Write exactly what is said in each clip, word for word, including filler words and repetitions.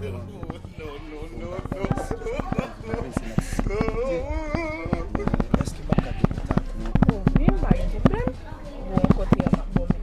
Èske m ap ka gen kontak ou? O wi, m pa gen pwoblèm. Bon, kote a m ap bò men.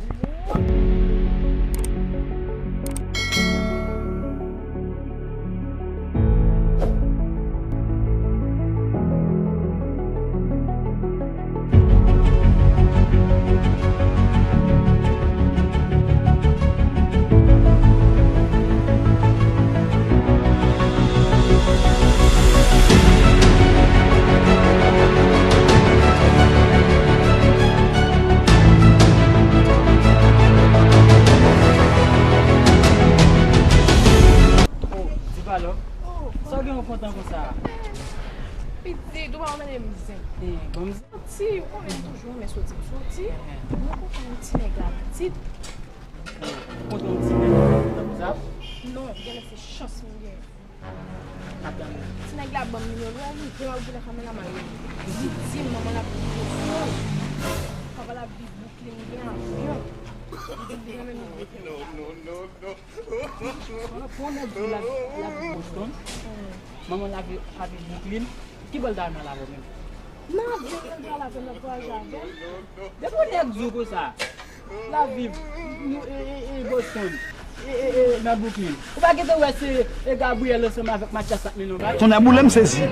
Oh, Divalo, sa w gen w kontan konsa a? Pitit, ou pa wè m zen. Eh, bon, m zen. Soti, ou konnen m toujou renmen soti m soti. Mwen kontan yon ti nèg la pitit. Ou kontan yon ti nèg tankou sa? Non, genlè se chans mwen genyen. Ap tande. Ti nèg la ban m nimewo l, wi, genlè ou genlè fè m la marye. Li di m manman l ap viv Boston. Papa l ap viv Brooklyn, gen avyon. Li di m li renmen m. Pou yon nèg di l ap, l ap viv Boston, manman l ap viv, ap viv Brooklyn, ki bò l ta renmen al avè w menm? Nan avyon, l pral avè m, l ap vwayaje avè m. Depi yon nèg di w konsa, l ap viv nou, e, e, e, Boston, e, e, e, nan Brooklyn. Ou pa gentan wè se, e, Gabriel ansanm avèk Mathias k ap mennen w bay? Tonnè boule m sezi.